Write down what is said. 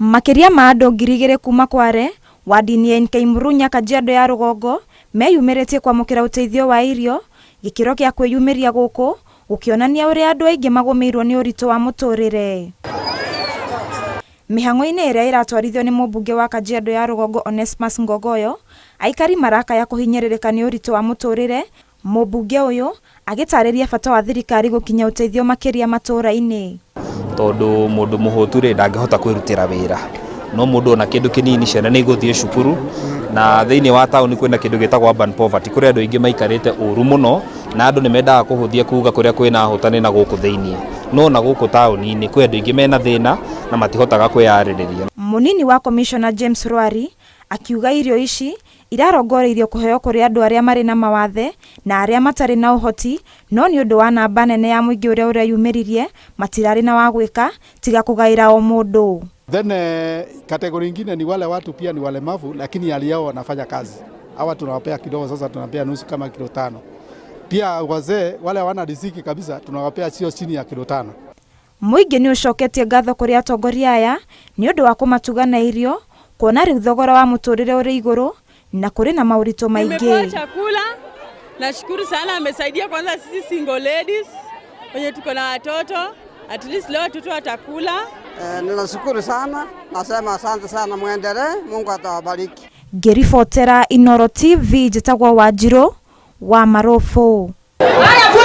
Makĩria ma andũ 2000 kuma Kware, wadi-inĩ ya Nkaimurunya, Kajiado ya Rũgongo, meyumĩrĩtie kwamũkĩra ũteithio wa irio, gĩkĩro kĩa kwĩyumĩria gũkũ gũkĩonania ũrĩa andũ aingĩ magũmĩirwo nĩ ũritũ wa mũtũrĩre. Mĩhang'o-inĩ ĩrĩa ĩratwarithio nĩ mũmbunge wa Kajiado ya Rũgongo Onesmus Ngogoyo, aikari marakaya kũhinyĩrĩrĩka nĩ ũritũ wa mũtũrĩre, mũmbunge ũyũ agĩtarĩria bata wa thirikari gũkinyia ũteithio makĩria matũũra-inĩ. Tondũ mũndũ mũhũtu rĩ, ndangĩhota kwĩrutĩra wĩra, no mũndũ ona kĩndũ kĩnini, ciana nĩ igũthiĩ cukuru. Na thĩinĩ wa taũni kwĩna kĩndũ gĩtagwo urban poverty, kũrĩ andũ aingĩ maikarĩte ũru mũno, na andũ nĩ mendaga kũhũthia kuga kũrĩa kwĩna ahũtani na gũkũ thĩinĩ, no na gũkũ taũni-inĩ kwĩ andũ aingĩ mena thĩna na matihotaga kwĩyarĩrĩria. Mũnini wa Commissioner James Rwari akiuga irio ici irarongoreirio kũheo kũrĩ andũ arĩa marĩ na mawathe na arĩa matarĩ na ũhoti, no nĩ ũndũ wa namba nene ya mũingĩ ũrĩa ũreyumĩririe, matirarĩ na wa gwĩka tiga kũgaĩra o mũndũ. Then category ingine ni wale watu pia ni walemavu, lakini hali yao wanafanya kazi. Hawa tunawapea kidogo, sasa tunawapea nusu kama kilo 5. Pia wazee wale hawana riziki kabisa, tunawapea sio chini ya kilo 5. Mũingĩ nĩ ũcoketie ngatho kũrĩ atongoria aya nĩ ũndũ wa kũmatuga na irio, kuona rĩu thogora wa mũtũrĩre ũrĩ igũrũ na kũrĩ na maũritũ maingĩ. Nimepewa chakula, nashukuru sana, amesaidia kwanza sisi single ladies wenye tuko na watoto, at least leo watoto watakula. Ninashukuru sana, nasema asante sana, muendelee, Mungu atawabariki. Ngĩribotera Inooro TV, njĩtagwo Wanjirũ wa Marũbũ. Haya.